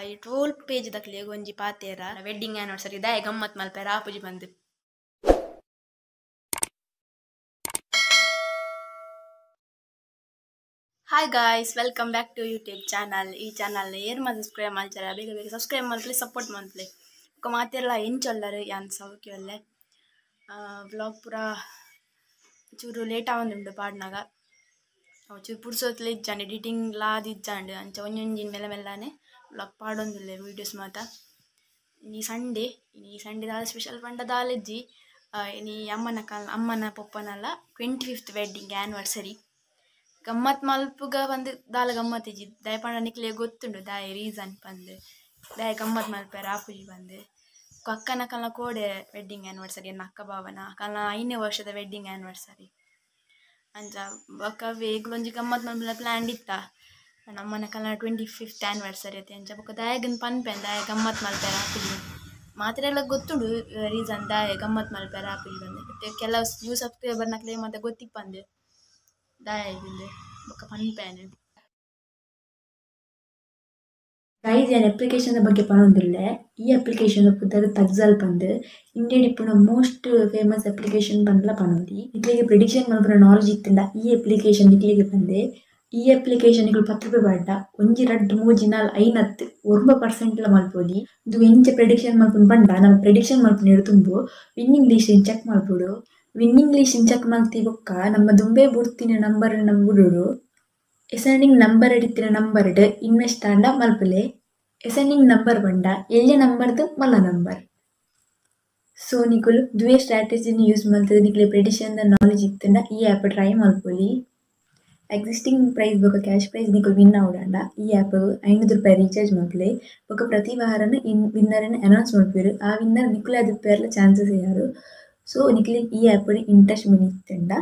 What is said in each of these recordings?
ಈ troll page ದಕ್ಲೆಗ್ ಒಂಜಿ ಪಾತೆರ ವೆಡ್ಡಿಂಗ್ ಆನಿವರ್ಸರಿ ದಾಯೆ ಗಮ್ಮತ್ ಮಲ್ಪೆರ ಆಪುಜಿ ಪಂದ್. Hi guys, welcome back to YouTube channel. ಈ ಚಾನಲ್ ಏರ್ ಮಾತ ಸಬ್ಸ್ಕ್ರೈಬ್ ಮಲ್ಚರ ಬೇಗ ಬೇಗ ಸಬ್ಸ್ಕ್ರೈಬ್ ಮಲ್ಪಲೆ, ಸಪೋರ್ಟ್ ಮಲ್ಪಲೆ. ಬೊಕ್ಕ ಮಾತೆರ್ಲ ಎಂಚೊಲ್ಲರು ಯಾನ್ ಸೌಖ್ಯೊಲ್ಲೆ. ವ್ಲಾಗ್ ಪೂರ ಚೂರು ಲೇಟ್ ಆವೊಂದುಂಡು ಪಾಡ್ನಗ, ಅವು ಚೂರು ಪುರ್ಸೊತ್ಲ ಇಜ್ಜಾಂಡ್, ಎಡಿಟಿಂಗ್ ಲಾದ್ ಇಜ್ಜಾಂಡ್, ಅಂಚ ಒಂಜೊಂಜಿನ ಮೆಲ್ಲ ಮೆಲ್ಲನೆ ವ್ಲಾಗ್ ಪಾಡೊಂದುಲ್ಲೆ ವೀಡಿಯೋಸ್ ಮಾತ. ಇನಿ ಸಂಡೇ, ಇನಿ ಸಂಡೇ ದಾಲ ಸ್ಪೆಷಲ್ ಪಂಡ ದಾಲ ಇಜ್ಜಿ. ಇನಿ ಅಮ್ಮನ ಕಾಲ ಅಮ್ಮನ ಪೊಪ್ಪನಲ 25th wedding anniversary. ಗಮ್ಮತ್ ಮಲ್ಪುಗ ಪಂದ್ ದಾಲ ಗಮ್ಮತ್ ಇಜ್ಜಿ, ದಾಯೆ ಪಂಡ ನಿಕ್ಲೆಗ್ ಗೊತ್ತುಂಡು ದಾಯೆ ರೀಸನ್ ಪಂದ್, ದಾಯೆ ಗಮ್ಮತ್ ಮಲ್ಪೆರೆ ಆಪುಜಿ ಪಂದ್. ಅಕ್ಕನ ಕಲ್ನ ಕೋಡೆ ವೆಡ್ಡಿಂಗ್ ಆನಿವರ್ಸರಿ, ಎನ್ನ ಅಕ್ಕ ಬಾವನ ಅಕ್ಕನ 5ನೇ ವರ್ಷದ ವೆಡ್ಡಿಂಗ್ ಆನಿವರ್ಸರಿ. ಅಂಚ ಬೊಕ್ಕ ಎಂಕುಲು ಗಮ್ಮತ್ ಮಲ್ಪುನ ಪ್ಲ್ಯಾನ್ ಇತ್ತ, ಅಮ್ಮನ ಕಲ್ನ 25th anniversary ಅತ್ತೆ. ಅಂಚ ಬೊಕ್ಕ ದಾಯೆಗ್ ಪನ್ಪೆ ದಾಯೆ ಗಮ್ಮತ್ ಮಲ್ಪೆರೆ ಆಪುಜಿ, ಮಾತೆರೆಗ್ಲ ಗೊತ್ತುಂಡು ರೀಸನ್ ದಾಯೆ ಗಮ್ಮತ್ ಮಲ್ಪೆರೆ ಆಪುಜಿ ಪಂದ್. ಕೆಲವು ನ್ಯೂ ಸಬ್ಸ್ಕ್ರೈಬರ್ನಕ್ಲೆಗ್ ಮಾತ ಗೊತ್ತಿಪ್ಪಂದ್ ದಾಯೆಗ್ ಬೊಕ್ಕ ಪನ್ಪೇನೆ. ಗೈಸ್, ಯಾನ್ ಅಪ್ಲಿಕೇಶನ್ ಬಗ್ಗೆ ಪನೊಂದುಲ್ಲೆ. ಈ ಅಪ್ಲಿಕೇಶನ್ ಪುದರ್ ತಗ್ಜಲ್ ಪಂದ್. ಇಂಡಿಯಾಡ್ ಇಪ್ಪುನ ಮೋಸ್ಟ್ ಫೇಮಸ್ ಅಪ್ಲಿಕೇಶನ್ ಪಂದ್ಲ ಪನೊಲಿ. ನಿಕ್ಲೆಗ್ ಪ್ರೆಡಿಕ್ಷನ್ ಮಲ್ಪುನ ನಾಲೆಜ್ ಇತ್ತುಂಡ ಈ ಅಪ್ಲಿಕೇಶನ್ ನಿಕ್ಲೆಗ್ ಪಂದೆ. ಈ ಅಪ್ಲಿಕೇಶನ್ ನಿಕುಲು 10 ರೂಪಾಯಿ ಪಾಡ್ಡ 1 2 3 4 5 10 9% ಲ ಮಲ್ಪೊಲಿ. ಇಂದು ಎಂಚ ಪ್ರೆಡಿಕ್ಷನ್ ಮಲ್ಪುನು ಪಂಡ, ನಮ ಪ್ರೆಡಿಕ್ಷನ್ ಮಲ್ಪುನ ತುಂಬು ವಿನ್ನಿಂಗ್ ಲಿಸ್ಟ್ ಚೆಕ್ ಮಲ್ಪೊಡು. ವಿನ್ನಿಂಗ್ ಲಿಸ್ಟ್ ಚೆಕ್ ಮಲ್ತಿ ಬೊಕ್ಕ ನಮ್ಮ ದುಂಬೆ ಬುಡ್ತಿನ ನಂಬರ್ ನಮ್ ಬುಡೊಡು. ಎಸೆಂಡಿಂಗ್ ನಂಬರ್ ಇತ್ತಿನ ನಂಬರ್ ಇನ್ವೆಸ್ಟ್ ಆಂಡ ಮಲ್ಪುಲೆ. ಎಸೆಂಡಿಂಗ್ ನಂಬರ್ ಪಂಡ ಎಲ್ಯ ನಂಬರ್ದು ಮಲ್ಲ ನಂಬರ್. ಸೊ ನಿಕುಲು ದುವೆ ಸ್ಟ್ರಾಟಜಿನ ಯೂಸ್ ಮಲ್ತದ ನಿಕ್ಲೆ ಪ್ರೆಡಿಕ್ಷನ್ the knowledge ಇತ್ತಂಡ ಈ ಆ್ಯಪ್ ಟ್ರೈ ಮಲ್ಪೊಲಿ. ಎಕ್ಸಿಸ್ಟಿಂಗ್ ಪ್ರೈಸ್ ಬೊಕ್ಕ ಕ್ಯಾಶ್ ಪ್ರೈಸ್ ನಿಕುಲು ವಿನ್ ಆವೊಡಾಂಡ ಈ ಆ್ಯಪ್ 500 ರೂಪಾಯಿ ರೀಚಾರ್ಜ್ ಮಲ್ಪುಲೆ. ಬೊಕ್ಕ ಪ್ರತಿ ವಾರನ ವಿನ್ನರನ್ನು ಅನೌನ್ಸ್ ಮಲ್ಪುವೆರ್. ಆ ವಿನ್ನರ್ ನಿಕುಲೆ ಆದಿಪ್ಪೆರೆಲ ಚಾನ್ಸಸ್ ಯಾರು. ಸೊ ನಿಕ್ಲೆಗ್ ಈ ಆ್ಯಪ್ ಇಂಟ್ರೆಸ್ಟ್ ಇತ್ತಂಡ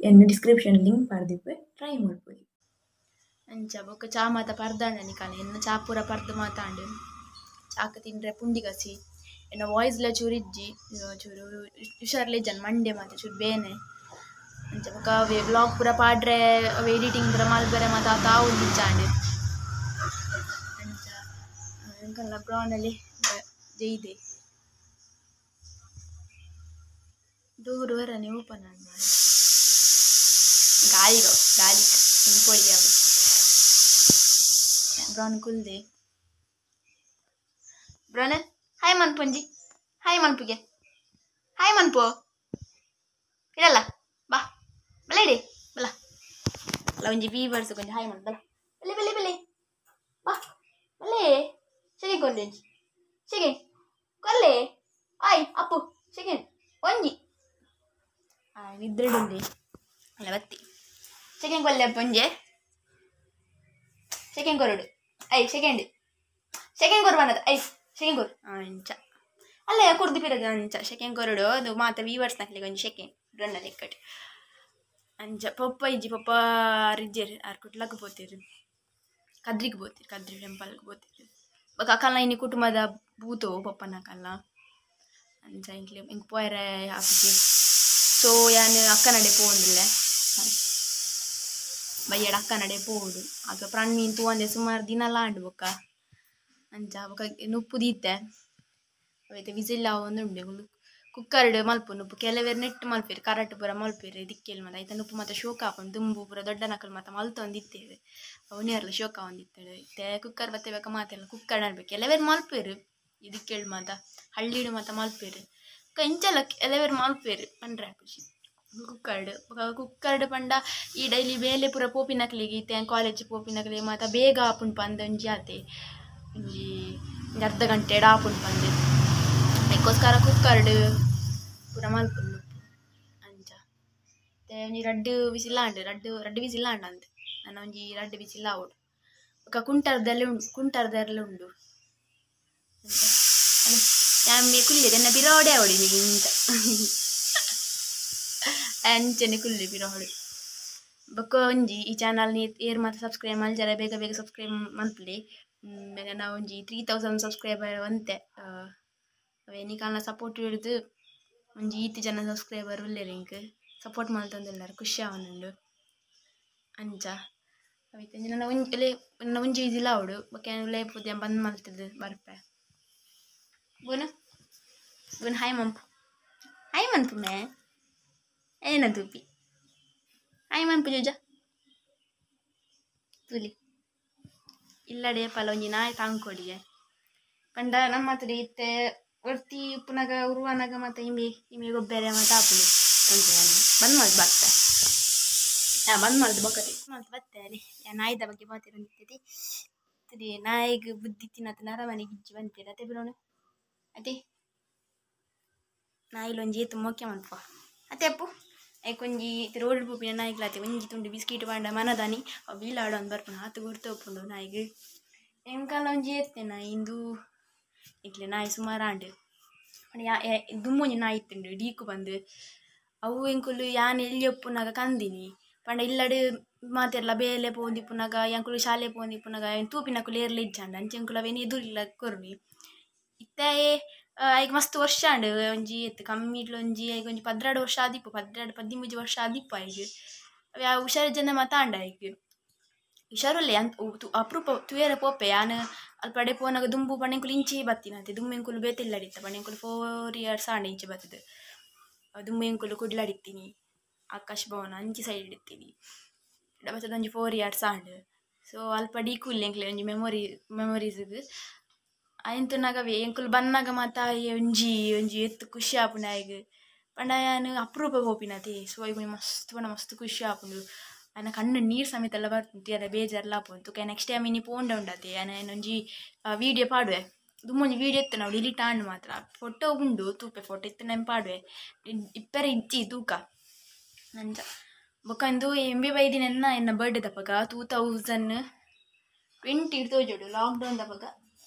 ಎನ್ನ ಡಿಸ್ಕ್ರಿಪ್ಷನ್ ಲಿಂಕ್ ಪಾಡ್ದಿಪ್ಪೆ, ಟ್ರೈ ಮಲ್ಪೊಲಿ. ಅಂಚ ಬೊಕ್ಕ ಚಾ ಮಾತ ಪರ್ದಾಂಡ ನಿಕಾಲ ಎನ್ನ ಚಾ ಪೂರ ಪರ್ದು ಮಾತಾಂಡ್. ಚಾಕ ತಿಂಡ್ರೆ ಪುಂಡಿ ಕಸಿ. ಎನ್ನ ವಾಯ್ಸ್ಲ ಚೂರು ಇಜ್ಜಿ, ಚೂರು ಹುಷಾರ್ಲ ಇಜ್ಜಾಂಡ್, ಮಂಡೆ ಮಾತ ಚೂರು ಬೇನೆ. ಅಂಚ ಬೊಕ್ಕ ಅವೇ ವ್ಲಾಗ್ ಪೂರ ಪಾಡ್ರೆ ಅವೆ ಎಡಿಟಿಂಗ್ ಪೂರ ಮಲ್ಪೆರೆ ಮಾತ ಆವೊಂದಿಜ್ಜಾಂಡ್. ಅಂಚ ಎಂಕಲ್ನ ಬ್ರೌನಲ್ಲಿ ಜೈದೆ ಡೋರ್ ವರನೆ ಓಪನ್ ಆಂಡ್ ಗಾಳಿ ಗಾಳಿ ಇಂಪೊಲಿ ಅವು. ಬ್ರೌನ್ ಕುಲ್ದೆ. ಬ್ರೌನ್ ಹಾಯ್ ಮನ್ಪುಂಜಿ, ಹಾಯ್ ಮನ್ಪುಗೆ, ಹಾಯ್ ಮನ್ಪು ಇಡಲ್ಲ ಬಾ ಬಲ ಇಡಿ ಬಲ ಅಲ್ಲ ಒಂಜಿ ವೀವರ್ಸ್ ಕೊಂಚ ಹಾಯ್ ಮನ್ ಬಲ ಬಲೆ ಬಲೆ ಬಲೆ ಬಾ ಬಲೆ ಸೆಕೆಂಡ್ ಕೊಂಡಿ ಸೆಕೆಂಡ್ ಕೊಲ್ಲೆ ಆಯ್ ಅಪ್ಪು ಸೆಕೆಂಡ್ ಒಂಜಿ ನಿದ್ರೆಡುಂಡಿ ಅಲ್ಲ ಬತ್ತಿ ಸೆಕೆಂಡ್ ಕೊಲ್ಲೆ ಅಪ್ಪು ಒಂಜೆ ಸೆಕೆಂಡ್ ಕೊರಡು I second second ಕೊರು ಬನ್ನದ I second ಕೊರು ಅಂಚ ಅಲ್ಲ ಕುರ್ದು ಪಿರದು ಅಂಚ ಸೆಕೆಂಡ್ ಕೊರಡು ಅದು ಮಾತ ವೀವರ್ಸ್ ನಕ್ಲೆಗ್ ಒಂಜಿ ಸೆಕೆಂಡ್ ರೊನ್ನ ಲೆಕ್ಕಟ್. ಅಂಚ ಪೊಪ್ಪ ಇಜ್ಜಿ, ಪೊಪ್ಪ ಆರ್ ಇಜ್ಜೆರ್, ಆರ್ ಕುಟ್ಲಗ್ ಪೋತೆರ್, ಕದ್ರಿಗೆ ಪೋತೆರ್, ಕದ್ರಿ ಟೆಂಪಲ್ಗ್ ಪೋತೆರ್. ಬೊಕ್ಕ ಅಕಲ್ನ ಇನಿ ಕುಟುಂಬದ ಭೂತೋ ಪೊಪ್ಪನ ಅಕಲ್ನ. ಅಂಚ ಎಂಕ್ಲೆ ಎಂಕ್ ಪೋಯರೆ ಆಪುಜಿ. ಸೊ ಯಾನ್ ಅಕ್ಕನಡೆ ಪೋವೊಂದುಲ್ಲೆ, ಬಯ್ಯಡ್ ಅಕ್ಕನಡೆ ಪೋವೊಡು. ಅಲ್ಪ ಪ್ರಾಣ್ ಮೀನ್ ತೂವಂದೆ ಸುಮಾರು ದಿನಲ ಆಂಡ್ ಬೊಕ್ಕ. ಅಂಚ ಬೊಕ್ಕ ನುಪ್ಪು ದೀತೆ, ಅವೆತ ವಿಸಿಲ್ ಆವೊಂದುಂಡು. ಕುಕ್ಕರ್ಡ್ ಮಲ್ಪು ನುಪ್ಪು, ಕೆಲವೆರ್ ನೆಟ್ ಮಲ್ಪೆರ್, ಕರಟ್ ಪೂರ ಮಲ್ಪೆರ್ ದಿಕ್ಕೆಲ್ ಮಾತ. ಐತ ನುಪ್ಪು ಮಾತ ಶೋಕ ಆಪುಂಡು, ದುಂಬು ಪೂರ ದೊಡ್ಡ ನಕಲು ಮಾತ ಮಲ್ತೊಂದಿತ್ತೆರ್, ಅವನೇರ್ಲ ಶೋಕ ಆವೊಂದಿತ್ತೆರ್. ಇತ್ತೆ ಕುಕ್ಕರ್ ಬತ್ತೆ ಬೊಕ್ಕ ಮಾತೆರ್ಲ ಕುಕ್ಕರ್ ಮಲ್ಪೆರ್. ಕೆಲವೆರ್ ಮಲ್ಪೆರ್ ದಿಕ್ಕೆಲ್ ಮಾತ, ಹಳ್ಳಿಡ್ ಮಾತ ಮಲ್ಪೆರ್. ಬೊಕ್ಕ ಇಂಚಲ ಕೆಲವೆರ್ ಮಲ್ಪೆರ್ ಪಂಡ್ರೆ ಆಪುಜಿ ಕುಕ್ಕರ್ಡ್. ಬೊಕ್ಕ ಕುಕ್ಕರ್ಡ್ ಪಂಡ ಈ ಡೈಲಿ ಬೇಲೆ ಪೂರ ಪೋಪಿನಕ್ಲೆಗ್, ಇತ್ತೆ ಕಾಲೇಜ್ ಪೋಪಿನಕ್ಲೆಗ್ ಮಾತ ಬೇಗ ಆಪುಂಡು ಪಂದ್ ಒಂಜಿ ಆತೆ ಒಂಜಿ ಅರ್ಧ ಗಂಟೆಡ್ ಆಪುಂಡು ಪಂದ್, ಐಕೋಸ್ಕರ ಕುಕ್ಕರ್ಡ್ ಪೂರ ಮಲ್ಪುಂಡು. ಅಂಚ ಇತ್ತೆ ಒಂಜಿ ರಡ್ಡ್ ವಿಸಿಲ್ ಆಂಡ್, ರಡ್ಡ್ ರಡ್ಡ್ ವಿಸಿಲ್ ಆಂಡ್ ಅಂದ್ ನನ ಒಂಜಿ 2 ವಿಸಿಲ್ ಆವೊಡು. ಬೊಕ್ಕ ಕುಂಟರ್ದೆಲ್ಲ ಉಂಡು, ಕುಂಟರ್ದೆಲ್ಲ ಉಂಡು. ಅಂಚ ಯಾನ್ ಕುಲ್ಲೆ ಎನ್ನ ಪಿರೋಡೆ ಆವೊಡು ಇನಿಗ್ ಇಂಚ ಅಂಚನೆ ಕುಲ್ಲೆ ಪಿರೋಡು. ಬೊಕ್ಕ ಒಂಜಿ ಈ ಚಾನಲ್ ಏರ್ ಮಾತ ಸಬ್ಸ್ಕ್ರೈಬ್ ಮಲ್ಜರೆ ಬೇಗ ಬೇಗ ಸಬ್ಸ್ಕ್ರೈಬ್ ಮಲ್ಪುಲೆ. ನನ ಒಂಜಿ 3000 ಸಬ್ಸ್ಕ್ರೈಬರ್ ಒಂತೆ ಅವೇ ನಿಕಲ್ನ ಸಪೋರ್ಟ್ ಹಿಡ್ದು ಒಂಜಿ ಈತ್ ಜನ ಸಬ್ಸ್ಕ್ರೈಬರ್ ಉಲ್ಲೆರ್, ಎಂಕ್ ಸಪೋರ್ಟ್ ಮಲ್ತೊಂದುಲ್ಲೆರ್, ಖುಷಿ ಆವೊಂದುಂಡು. ಅಂಚ ಅವಿತ ನನ್ನ ಒಂಜಿ ನನ್ನ ಒಂಜಿ ವಿಸಿಲ್ ಆವಡು ಬೊಕ್ಕ ಉಲೈ ಪೋದು ಬಂದ್ ಮಲ್ತುದು ಬರ್ಪೆ ಬೋನು ಬೋನು ಹಾಯ್ ಮಂಪು ಹಾಯ್ ಮನ್ಪು ಮೇ ಏನ ತೂಪಿ ಹಾಯ್ ಮನ್ಪು ಜೋಜ ತುಲಿ ಇಲ್ಲಡೆ ಪಲ ಒಂಜಿ ನಾಯಿ ತಾಂಕೊಡಿಗೆ ಪಂಡ ನಮ್ಮ ಮಾತಡಿ ಇತ್ತೆ ಒರ್ತಿ ಉಪ್ಪುನಗ ಉರುವನಗ ಮತ್ತೆ ಇಂಬಿ ಇಂಬಿ ಗೊಬ್ಬೆರೆ ಮತ್ತೆ ಆಪುಂಡು ಬಂದ್ ಮಲ್ತು ಬರ್ತೆ ಬಂದ್ ಮಲ್ತು ಬೊಕ್ಕತಿ ಮಲ್ತು ಬತ್ತೆ ಅಲ್ಲಿ ನಾಯಿದ ಬಗ್ಗೆ ಮಾತಿರಂತಿದ್ದಿ ತಿರಿ ನಾಯಿಗೆ ಬುದ್ಧಿ ತಿನ್ನತ್ತ ನರಮನೆಗೆ ಇಜ್ಜಿ ಬಂತೀರ ಅದೇ ಬಿಡೋಣ ಅದೇ ನಾಯಿಲೊಂಜಿ ಏತು ಮೋಕೆ ಮನ್ಪ ಅತ್ತೆ ಅಪ್ಪು ಐಕೊಂಜಿ ರೋಡ್ ಪೋಪಿನ ನಾಯಿಗ್ಲಾತೆ ಒಂಜಿ ತುಂಡು ಬಿಸ್ಕಿಟ್ ಪಾಂಡ ಮನದಾನಿ ಅವು ಬೀಲಾಡು ಅಂದ್ ಬರ್ಪುಂಡು ಆತು ಗುರ್ತು ಉಪ್ಪುಂಡು ನಾಯಿಗ್ ಎಂಕಾಲ ಒಂಜಿ ಏತ್ತೆ ನಾಯಿ ಇಂದು ಇಕ್ಲೆ ನಾಯಿ ಸುಮಾರು ಆಂಡ್ ದುಮ್ಮೊಂಜಿ ನಾಯಿ ಇತ್ತುಂಡು ಡೀಕು ಬಂದು ಅವು ಎಂಕುಲು ಯಾನ್ ಎಲ್ಲಿ ಉಪ್ಪುನಗ ಕಂದಿನಿ ಪಂಡ ಇಲ್ಲಡ್ ಮಾತೆರ್ಲ ಬೇಲೆ ಪೋಂದಿಪ್ಪುನಗ ಎಂಕುಲು ಶಾಲೆ ಪೋಂದಿಪ್ಪುನಗ ತೂಪಿನಕುಲು ಏರ್ಲ ಇಜ್ಜಾಂಡ ಅಂಚ ಎಂಕುಲು ಅವೇನು ಎದುರಿಲ್ಲ ಕೊರ್ನಿ ಇತ್ತೆ ಐಕ್ ಮಸ್ತ್ ವರ್ಷ ಆಂಡ್ ಒಂಜಿ ಏತ್ ಕಮ್ಮಿ ಒಂಜಿ ಐಕ್ ಒಂಜಿ 12 ವರ್ಷ ಆದಿಪ್ಪು 12 13 ವರ್ಷ ಆದಿಪ್ಪು ಐಕ್ ಅವು ಹುಷಾರಿಜ್ಜಂದೆ ಮಾತ ಆಂಡ ಐಕ್ ಹುಷಾರುಲ್ಲೆ ಅಂತ ಅಪರೂಪ ತುಯೆರೆ ಪೋಪೆ ಯಾನ್ ಅಲ್ಪ ಅಡೆ ಪೋನಗ ದುಂಬು ಪಂಡ ಎಂಕುಲು ಇಂಚಿ ಬತ್ತಿನಂತೆ ದುಂಬು ಎಂಕುಲು ಬೇತೆ ಇಲ್ಲಡಿತ್ತ ಪಂಡ ಎಂಕುಲು 4 ಇಯರ್ಸ್ ಆಂಡ ಇಂಚಿ ಬತ್ತದು ದುಂಬು ಎಂಕುಲು ಕುಡ್ಲಡಿತ್ತೀನಿ ಆಕಾಶ್ ಭವನ ಅಂಚಿ ಸೈಡ್ ಇಡ್ತೀನಿ ಬತ್ತದ ಒಂಜಿ 4 ಇಯರ್ಸ್ ಆಂಡ್ ಸೊ ಅಲ್ಪ ಡೀಕುಲ್ಲೆ ಎಂಕ್ಲೆ ಒಂಜಿ ಮೆಮೊರೀಸ್ಗ್ ಅಯಂತುನಗವೇ ಎಂಕುಲು ಬನ್ನಗ ಮಾತ ಒಂಜಿ ಒಂಜಿ ಎತ್ತು ಖುಷಿ ಆಪುಂಡು ಆಯ್ಗ್ ಪಂಡ ಯಾನ್ ಅಪರೂಪ ಪೋಪಿನತೆ ಸೊ ಐಕ್ ಒಂಜಿ ಮಸ್ತ್ ಪಂಡ ಮಸ್ತ್ ಖುಷಿ ಆಪುಂಡು ಆಯ್ನ ಕಣ್ಣು ನೀರು ಸಮೇತ ಎಲ್ಲ ಬರ್ಪುಂಡು ತುಯೆರೆ ಬೇಜಾರ್ಲ ಆಪುಂಡು ತುಕ ನೆಕ್ಸ್ಟ್ ಟೈಮ್ ಇನಿ ಪೋಂಡ ಉಂಡತೆ ಯಾನ್ ಒಂಜಿ ವೀಡಿಯೋ ಪಾಡುವೆ ದುಂಬೊಂಜಿ ವೀಡಿಯೋ ಇತ್ತು ನಾವು ಡಿಲೀಟ್ ಆಂಡ್ ಮಾತ್ರ ಫೋಟೋ ಉಂಡು ತೂಪೆ ಫೋಟೋ ಇತ್ತು ನೆನ್ ಪಾಡುವೆ ಇಪ್ಪರೆ ಇಜ್ಜಿ ತೂಕ ಅಂಚ ಬೊಕ್ಕ ಇಂದು ಎಂ ಬಿ ಬೈದಿನ ಎನ್ನ ಎನ್ನ ಬರ್ಡೇ ದಪಗ 2020 ತೋಜೋಡು ಲಾಕ್ಡೌನ್ ದಪಗ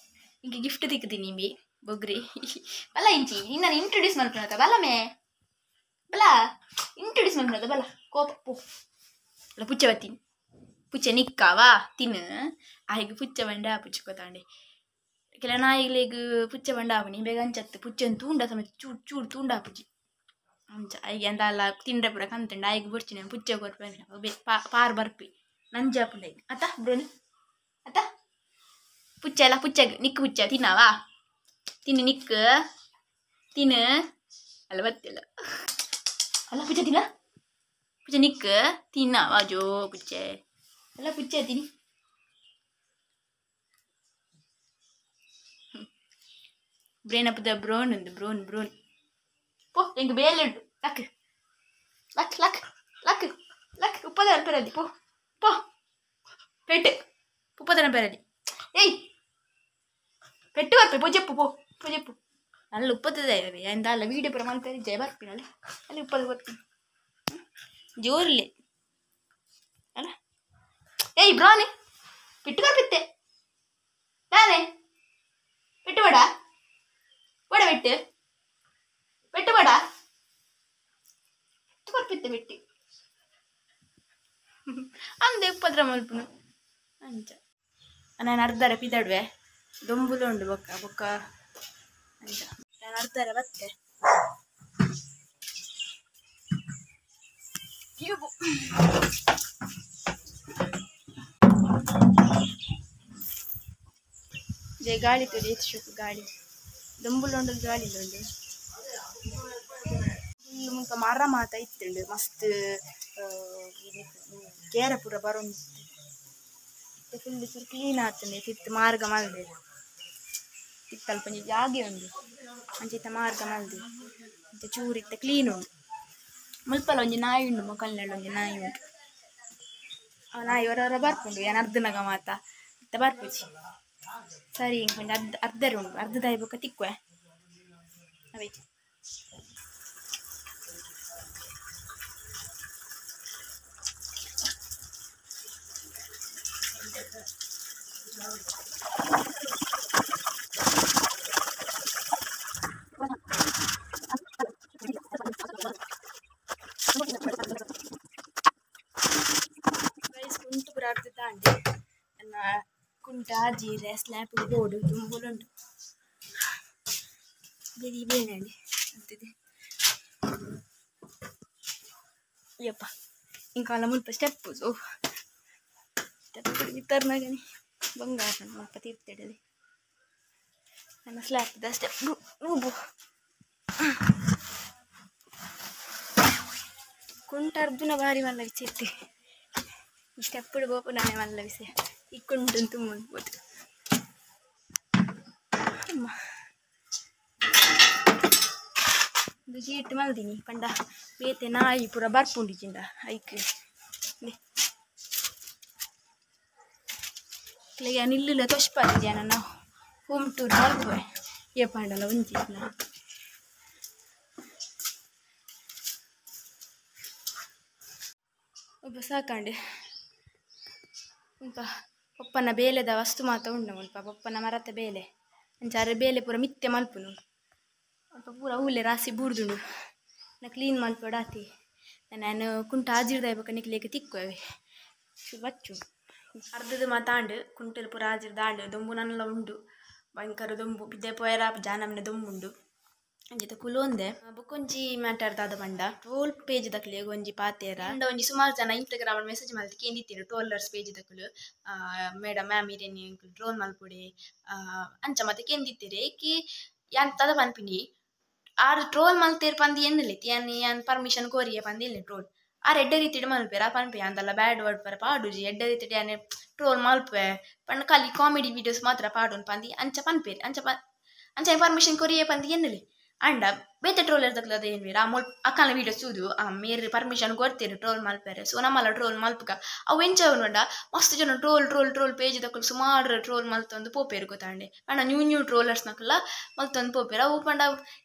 ಇಂಕೆ ಗಿಫ್ಟ್ ತಿಕ್ಕುದೀನಿ ಇಂಬಿ ಬೊಗ್ರಿ ಬಲ ಇಂಚಿ ನಿನ್ನ ಇಂಟ್ರೊಡ್ಯೂಸ್ ಮಲ್ಪುನತ ಬಲ ಮೇ ಬಲ ಇಂಟ್ರೊಡ್ಯೂಸ್ ಮಲ್ಪುನತ ಬಲ ಕೋಪ ಪೋ ಅಲ್ಲ ಪುಚ್ಚೆ ಬತ್ತೀನಿ ಪುಚ್ಚೆ ನಿಕ್ಕಾವಾ ತಿನ್ನು ಆಯ್ಗ್ ಪುಚ್ಚೆ ಬಂಡ ಪುಚ್ಚೆ ಕೊತಾಂಡೆ ಕೆಲ ನಾಯಿಗ್ಲೆಗ್ ಪುಚ್ಚೆ ಬಂಡ ಆಪುನಿ ಬೇಗ ಅಂಚತ್ತು ಪುಚ್ಚೆನ್ ತೂಂಡ ಸಮೇತ ಚೂರು ಚೂರು ತೂಂಡ ಆಪುಜಿ ಅಂಚ ಐಗೆ ಅಂದಾಲ ತಿಂಡ್ರೆ ಪೂರ ಕಂತುಂಡು ಆಯ್ಗ್ ಬೊಡ್ಚಿ ನಾನು ಪುಚ್ಚೆ ಕೊರ್ಪೆ ಪಾರ್ ಬರ್ಪಿ ನಂಜಿ ಆಪುಂಡು ಐಗ್ ಅತ್ತ ಬ್ರೋನು ಅತ್ತ ಪುಚ್ಚೆ ಅಲ್ಲ ಪುಚ್ಚೆಗ್ ನಿಕ್ಕು ಪುಚ್ಚೆ ತಿನ್ನವಾ ತಿನ್ನು ನಿಕ್ಕು ತಿನ್ನು ಅಲ್ಲ ಬತ್ತಿಲ್ಲ ಅಲ್ಲ ಪುಚ್ಚೆ ತಿನ್ನ ಪುಚ್ಚೆ ನಿಕ್ಕು ತಿನ್ನವಾ ಜೋ ಪುಚ್ಚೆ ಅಲ್ಲ ಪುಚ್ಚೆ ತಿನ್ನಿ ಬ್ರೇನ್ ಅಪ್ಪದ ಬ್ರೋನ್ ಉಂದು ಬ್ರೋನ್ ಬ್ರೋನ್ ಪೋ ಎಂಕ್ ಬೇಲೆ ಉಂಡು luck luck luck luck luck ಉಪ್ಪದ ಪೆರದಿ ಪೋ ಪೋ ಪೆಟ್ಟು ಉಪ್ಪದನ ಪೆರದಿ ಏಯ್ ಪೆಟ್ಟು ಬರ್ಪೆ ಪೋ ಜೆಪ್ಪು ಪೋ ಪೋ ಜೆಪ್ಪು ಅಲ್ಲ ಉಪ್ಪದ ಎಂದ ಅಲ್ಲ ವೀಡಿಯೋ ಪೂರ ಮಲ್ಪೆರೆ ಜಯ ಬರ್ಪಿನಲ್ಲ ಅಲ್ಲಿ ಉಪ್ಪದ ಬರ್ತೀನಿ ಜೋರ್ಲೆ ಅಲ್ಲ ಏಯ್ ಬ್ರಾನೆ ಪೆಟ್ಟು ಬರ್ಪಿತ್ತೆ ನಾನೇ ಪೆಟ್ಟು ಬೇಡ ಬೇಡ ಬೆಟ್ಟು ಬೆಟ್ಟು ಬೇಡ ಕೊರ್ಪಿತ್ತೆ ಬೆಟ್ಟಿ ಅಂದೆ ಉಪ್ಪದ್ರ ಮಲ್ಪುನು ಅಂಚ ನಾನು ಅರ್ಧರ ಪಿದಡುವೆ ದೊಂಬುಲು ಉಂಡು ಬೊಕ್ಕ ಬೊಕ್ಕ ಅಂಚ ನಾನು ಅರ್ಧರ ಬತ್ತೆ ಜೈ ಗಾಳಿ ತುಡಿ ಹೆಚ್ಚು ಗಾಳಿ ದೊಂಬುಲು ಉಂಡು ಗಾಳಿ ಉಂಡು ಮುಲ್ಪ ಮರ ಮಾತ ಇತ್ತುಂಡು ಮಸ್ತ್ ಕೇರ ಪೂರ ಬರೊಂದು ಫುಲ್ ಚೂರು ಕ್ಲೀನ್ ಆತುಂಡು ತಿತ್ತು ಮಾರ್ಗ ಮಲ್ದೆ ತಿತ್ತು ಅಲ್ಪ ಒಂಜಿ ಜಾಗೆ ಉಂಡು ಅಂಚ ಇತ್ತ ಮಾರ್ಗ ಮಲ್ದೆ ಅಂಚ ಚೂರು ಇತ್ತ ಕ್ಲೀನ್ ಉಂಡು ಮುಲ್ಪಲ ಒಂಜಿ ನಾಯಿ ಉಂಡು ಮೊಕಲ್ನಡ್ ಒಂಜಿ ನಾಯಿ ಉಂಡು ಆ ನಾಯಿ ಹೊರ ಹೊರ ಬರ್ಪುಂಡು ಯಾನ್ ಅರ್ಧನಗ ಮಾತ ಇತ್ತ ಬರ್ಪುಜಿ ಸರಿ ಇಂಕ್ ಒಂಜಿ ಅರ್ಧ ಅರ್ಧರೆ ಉಂಡು ಅರ್ಧದಾಯಿ ಬೊಕ್ಕ ತಿಕ್ಕುವೆ ಅವೇ ಕುಂಟು ಪೂರ ಅರ್ಧ ತಾಂಡಿ ನನ್ನ ಕುಂಟ ಜೀರೆ ಸ್ಲ್ಯಾಪ್ ಬೋರ್ಡು ದುಂಬುಲುಂಡು ಬೆರಿ ಬೇನಂಡಿ ಅಂತಿದೆ ಯಪ್ಪ ಇಂಕಾಲ ಮುಲ್ಪ ಸ್ಟೆಪ್ ಸ್ಟೆಪ್ ಮಿತ್ತರ್ನಾಗನಿ ಬಂಗಾರ ಮಲ್ಪ ತೀರ್ಥೆಡಲಿ ನನ್ನ ಸ್ಲ್ಯಾಪ್ ಸ್ಟೆಪ್ ಊಬು ಕುಂಟ ಅರ್ಜುನ ಭಾರಿ ಮಲ್ಲ ವಿಚೆ ಈ ಸ್ಟೆಪ್ ಬೋಪು ನಾನೇ ಮಲ್ಲ ವಿಷಯ ಈ ಕುಂಟು ತುಂಬ ಅನ್ಬೋದು ಅಮ್ಮ ಇದು ಗೇಟ್ ಮಲ್ದಿನಿ ಪಂಡ ಬೇತೆ ನಾಯಿ ಪೂರ ಬರ್ಪುಂಡಿಜಿಂಡ ಐಕ್ ನಿಲ್ಲುಲ ತೊಷ್ಪಾದಿಜ ನಾನು ಹೋಮ್ ಟೂರ್ ಮಲ್ಪುವೆ ಏ ಪಾಂಡಲ ಒಂಜಿ ಒಬ್ಬ ಸಾಕಂಡೆ ಉಂಪ ಪಪ್ಪನ ಬೇಲೆದ ವಸ್ತು ಮಾತ ಉಂಡು ಉಂಪ ಪಪ್ಪನ ಮರತ ಬೇಲೆ ಅಂಚಾರೆ ಬೇಲೆ ಪೂರ ಮಿತ್ತೆ ಮಲ್ಪುನು ಅಲ್ಪ ಪೂರ ಊಲೆ ರಾಸಿ ಬೂರ್ದುಂಡು ನಾ ಕ್ಲೀನ್ ಮಲ್ಪೊಡಾತಿ ನಾನು ಕುಂಟ ಆಜಿರ್ದ ಬೊಕ ನಿಕ್ಲೇಕ ತಿಕ್ಕುವೆ ಬಚ್ಚು ಅರ್ಧದ ಮಾತಾಂಡು ಕುಂಟೆಲ್ ಪೂರ ಆಜಿರ್ದಾಂಡು ದೊಂಬು ನನ್ನೆಲ್ಲ ಉಂಡು ಭಯಂಕರ ದೊಂಬು ಬಿದ್ದೆ ಪೋಯರ ಜಾನಮ್ನೆ ದೊಂಬುಂಡು ಅಂಚಿತ ಕುಲೊಂದೆ ಬೊಕೊಂಜಿ ಮ್ಯಾಟರ್ ದಾದ ಪಂಡ ಟ್ರೋಲ್ ಪೇಜ್ ದಕ್ಲೆ ಒಂಜಿ ಪಾತೇರ ಅಂಡ ಒಂಜಿ ಸುಮಾರು ಜನ ಇನ್ಸ್ಟಾಗ್ರಾಮ್ ಮೆಸೇಜ್ ಮಲ್ತ್ ಕೇಂದಿತ್ತೀರು ಟ್ರೋಲರ್ಸ್ ಪೇಜ್ ದಕುಲು ಮೇಡಮ್ ಮ್ಯಾಮ್ ಇರೇನಿ ಟ್ರೋಲ್ ಮಲ್ಪುಡೆ ಅಂಚ ಮತ್ತೆ ಕೇಂದಿತ್ತೀರಿ ಕಿ ಯಾನ್ ತದ ಪನ್ಪಿನಿ ಆರ್ ಟ್ರೋಲ್ ಮಲ್ತೇರ್ ಪಂದು ಎನ್ನಲಿತ್ತು ಯಾನ್ ಯಾನ್ ಪರ್ಮಿಷನ್ ಕೋರಿಯೆ ಪಂದು ಇಲ್ಲ ಟ್ರೋಲ್ ಆರ್ ಎಡ್ಡೆ ರೀತಿಡ್ ಮಲ್ಪೆರ್ ಆ ಪನ್ಪೆ ಅಂದಲ್ಲ ಬ್ಯಾಡ್ ವರ್ಡ್ ಪರ ಪಾಡುಜಿ ಎಡ್ಡೆ ರೀತಿಡ್ ಯಾನ್ ಟ್ರೋಲ್ ಮಲ್ಪೆ ಪಂಡ ಖಾಲಿ ಕಾಮಿಡಿ ವೀಡಿಯೋಸ್ ಮಾತ್ರ ಪಾಡುನ್ ಪಂದು ಅಂಚ ಪನ್ಪೇರ್ ಅಂಚ ಅಂಚ ಪರ್ಮಿಷನ್ ಕೊರಿಯೆ ಪಂದು ಎನ್ನಲಿ ಅಂಡ ಬೇತೆ ಟ್ರೋಲರ್ ದಕ್ಲದ ಏನ್ವೇರ ಆ ಮೊಲ್ ಅಕ್ಕನ ವೀಡಿಯೋಸ್ ತೂದು ಆ ಮೇರ್ ಪರ್ಮಿಷನ್ ಕೊಡ್ತೀರಿ ಟ್ರೋಲ್ ಮಲ್ಪೆರೆ ಸೊ ನಮ್ಮಲ್ಲ ಟ್ರೋಲ್ ಮಲ್ಪುಗ ಅವು ಎಂಚ ಉಂಡ ಮಸ್ತ್ ಜನ ಟ್ರೋಲ್ ಟ್ರೋಲ್ ಟ್ರೋಲ್ ಪೇಜ್ ದಕ್ಕಲು ಸುಮಾರು ಟ್ರೋಲ್ ಮಲ್ತೊಂದು ಪೋಪೇರು ಗೊತ್ತಾಂಡೆ ಪಂಡ ನ್ಯೂ ನ್ಯೂ ಟ್ರೋಲರ್ಸ್ ನಕಲ್ಲ ಮಲ್ತೊಂದು ಪೋಪೇರು ಅವು ಪಂಡ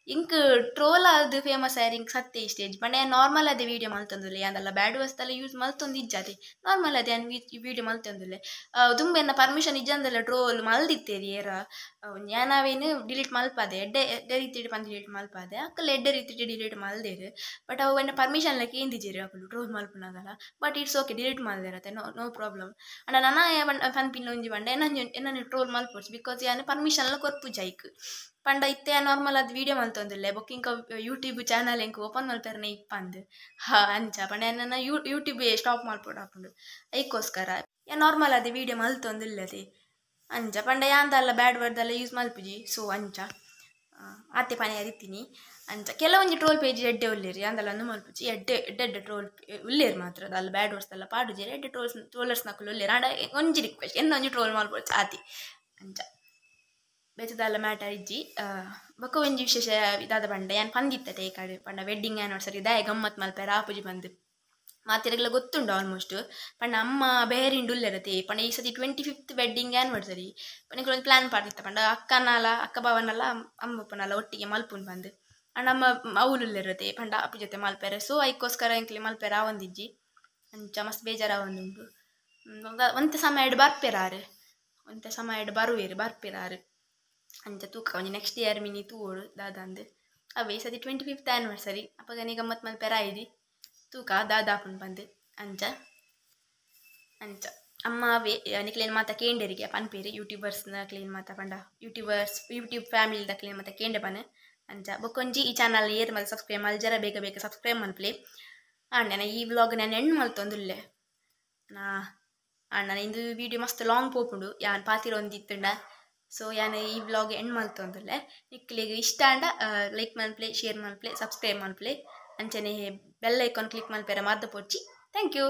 ಇಂಕ್ ಟ್ರೋಲ್ ಅದು ಫೇಮಸ್ ಆಯ್ರಿ ಇಂಕ್ ಸತ್ತೆ ಈ ಸ್ಟೇಜ್ ಪಂಡ ನಾರ್ಮಲ್ ಅದೇ ವೀಡಿಯೋ ಮಲ್ತೊಂದುಲ್ಲೆ ಅಂದಲ್ಲ ಬ್ಯಾಡ್ ವಸ್ತಲ್ಲ ಯೂಸ್ ಮಲ್ತೊಂದು ಇಜ್ಜಾತೆ ನಾರ್ಮಲ್ ಅದೇ ವೀಡಿಯೋ ಮಲ್ತೊಂದುಲ್ಲೆ ತುಂಬ ಎನ್ನ ಪರ್ಮಿಷನ್ ಇಜ್ಜಂದಲ್ಲ ಟ್ರೋಲ್ ಮಲ್ದಿತ್ತೇರಿ ಏರ ಯಾನಾವೇನು ಡಿಲೀಟ್ ಮಲ್ಪದೆ ಎಡ್ಡೆ ಎಡ್ಡೆ ರೀತಿ ಪಂದು ಡಿಲೀಟ್ ಮಲ್ಪದೆ ಅಕ್ಕಲ್ಲ ಎಡ್ಡೆ ರೀತಿ ಡಿಲೀಟ್ ಮಲ್ದೇರು ಬಟ್ ಅವು ಎನ್ನ ಪರ್ಮಿಷನ್ ಲೈಕ್ ಏಂದಿಜೇರು ಅಕ್ಕಲು ಟ್ರೋಲ್ ಮಲ್ಪನಾಗಲ್ಲ ಬಟ್ it's okay delete ಮಲ್ದೇರತ್ತೆ no no problem ಅಂಡ ನನ್ನ ಪನ್ಪಿನ ಒಂಜಿ ಪಂಡ ಎನ್ನ ಟ್ರೋಲ್ ಮಲ್ಪೊಡ್ಚಿ because ಯಾನ್ ಪರ್ಮಿಷನ್ ಎಲ್ಲ ಕೊರ್ಪುಜ ಐಕ್ ಪಂಡ ಇತ್ತೆ ನಾರ್ಮಲ್ ಅದು ವೀಡಿಯೋ ಮಲ್ತೊಂದಿಲ್ಲ ಬೊಕ್ಕ ಇಂಕ ಯೂಟ್ಯೂಬ್ ಚಾನಲ್ ಎಂಕ್ ಓಪನ್ ಮಲ್ಪೆರ್ನೆ ಇಪ್ಪಂದು ಹಾ ಅಂಚ ಪಂಡ ನನ್ನ ಯೂಟ್ಯೂಬ್ ಸ್ಟಾಪ್ ಮಲ್ಪೊಡು ಆಪುಂಡು ಐಕ್ಕೋಸ್ಕರ ಯಾ ನಾರ್ಮಲ್ ಅದೇ ವೀಡಿಯೋ ಮಲ್ತೊಂದಿಲ್ಲದೆ ಅಂಚ ಪಂಡ ಯಾಂದಲ್ಲ ಬ್ಯಾಡ್ ವರ್ಡ್ ಯೂಸ್ ಮಲ್ಪುಜಿ ಸೊ ಅಂಚ ಆತೆ ಪನಿ ಅರಿತೀನಿ ಅಂಚ ಕೆಲವೊಂಜಿ ಟ್ರೋಲ್ ಪೇಜ್ ಎಡ್ಡೆ ಉಲ್ಲೇರಿ ಅಂದಲ್ಲ ಒಂದು ಮಲ್ಪುಜಿ ಎಡ್ಡೆ ಎಡ್ಡೆ ಎಡ್ಡೆ ಟ್ರೋಲ್ ಉಲ್ಲೇರು ಮಾತ್ರ ಅಲ್ಲ ಬ್ಯಾಡ್ ವರ್ಡ್ಸ್ ಎಲ್ಲ ಪಾಡುಜೇರಿ ಎಡ್ಡೆ ಟ್ರೋಲ್ಸ್ ಟ್ರೋಲರ್ಸ್ ನಕಲು ಉಲ್ಲೇರು ಅಂಡ ಒಂಜಿ ರಿಕ್ವೆಸ್ಟ್ ಎನ್ನ ಒಂಜಿ ಟ್ರೋಲ್ ಮಲ್ಪೊಡ್ಚಿ ಆತಿ ಅಂಚ ಬೇತದಲ್ಲ ಮ್ಯಾಟರ್ ಇಜ್ಜಿ ಬೊಕ ಒಂಜಿ ವಿಶೇಷ ಇದಾದ ಪಂಡ ಯಾನ್ ಪಂದಿತ್ತತೆ ಈ ಕಡೆ ಪಂಡ ವೆಡ್ಡಿಂಗ್ ಆ್ಯನಿವರ್ಸರಿ ದಾಯ ಗಮ್ಮತ್ ಮಲ್ಪೆರ ಆಪುಜಿ ಬಂದು ಮಾತೆರೆಗ್ಲ ಗೊತ್ತುಂಡು ಆಲ್ಮೋಸ್ಟ್ ಪಂಡ ಅಮ್ಮ ಬೇರಿಂಡು ಉಲ್ಲೆರತೆ ಪಂಡ ಈ ಸತಿ 25th wedding anniversary ಪಂಡ ಒಂದು ಪ್ಲ್ಯಾನ್ ಪಾಡ್ದಿತ್ತ ಪಂಡ ಅಕ್ಕನಲ ಅಕ್ಕ ಬಾವನಲ್ಲ ಅಮ್ಮಪ್ಪನಲ್ಲ ಒಟ್ಟಿಗೆ ಮಲ್ಪುನ್ ಬಂದು ಅಂಡ ಅಮ್ಮ ಅವ್ಲು ಉಲ್ಲೆರತೆ ಪಂಡ ಅಪ್ಪು ಜೊತೆ ಮಲ್ಪೆರೆ ಸೊ ಐಕ್ಕೋಸ್ಕರ ಎಂಕ್ಲೆ ಮಲ್ಪೆರ ಆವೊಂದಿಜ್ಜಿ ಅಂಚ ಮಸ್ತ್ ಬೇಜಾರು ಆವೊಂದುಂಡು ಒಂತೆ ಸಮಯ ಎಡ್ ಬರ್ಪೆರಾರು ಒಂತೆ ಸಮಯ ಎಡ್ ಬರುವೇರು ಬರ್ಪೆರಾರು ಅಂಚ ತೂಕ ಒಂಜಿ ನೆಕ್ಸ್ಟ್ ಇಯರ್ ಮಿನಿ ತೂವೋಡು ದಾದಂದು ಅವೇ ಈ ಸತಿ 25th anniversary ಅಪಗನೆ ಗಮ್ಮತ್ ಮಲ್ಪೆರ ಆಯ್ದಿ ತೂಕ ದಾದಾಪುನ್ ಬಂದು ಅಂಚ ಅಂಚ ಅಮ್ಮ ಅವೇ ನಿಕ್ಲೇನ್ ಮಾತ ಕೇಂಡರಿಗೆ ಪನ್ಪೇರಿ ಯೂಟ್ಯೂಬರ್ಸ್ನ ಕ್ಲೀನ್ ಮಾತ ಪಂಡ ಯೂಟ್ಯೂಬರ್ಸ್ ಯೂಟ್ಯೂಬ್ ಫ್ಯಾಮಿಲಿದ ಕ್ಲೀನ್ ಮಾತ ಕೇಂಡೆ ಪನ್ ಅಂಚ ಬೊಕ್ಕೊಂಜಿ ಈ ಚಾನಲ್ ಏರ್ ಮಲ್ ಸಬ್ಸ್ಕ್ರೈಬ್ ಮಲ್ ಜರ ಬೇಗ ಬೇಗ ಸಬ್ಸ್ಕ್ರೈಬ್ ಮಲ್ಪಲೆ ಅಣ್ಣ ಈ ವ್ಲಾಗ್ ನಾನು ಎಂಡ್ ಮಲ್ತೊಂದುಲ್ಲೆ ನಾ ಅಣ್ಣ ಇಂದು ವೀಡಿಯೋ ಮಸ್ತ್ ಲಾಂಗ್ ಪೋಪುಂಡು ಯಾನ್ ಪಾತಿರ ಒಂದಿತ್ತುಂಡ ಸೊ ಯಾನ್ ಈ ವ್ಲಾಗ್ ಎಂಡ್ ಮಲ್ತೊಂದುಲ್ಲೆ ನಿಕ್ಲೆಗ್ ಇಷ್ಟ ಅಂಡ ಲೈಕ್ ಮಲ್ಪಲೆ ಶೇರ್ ಮಲ್ಪಲೆ ಸಬ್ಸ್ಕ್ರೈಬ್ ಮಲ್ಪಲೆ ಅಂಚನೆ ಬೆಲ್ ಐಕಾನ್ ಕ್ಲಿಕ್ ಮಲ್ಪೆರ ಮರ್ದ ಪೋಡ್ಚಿ. Thank you.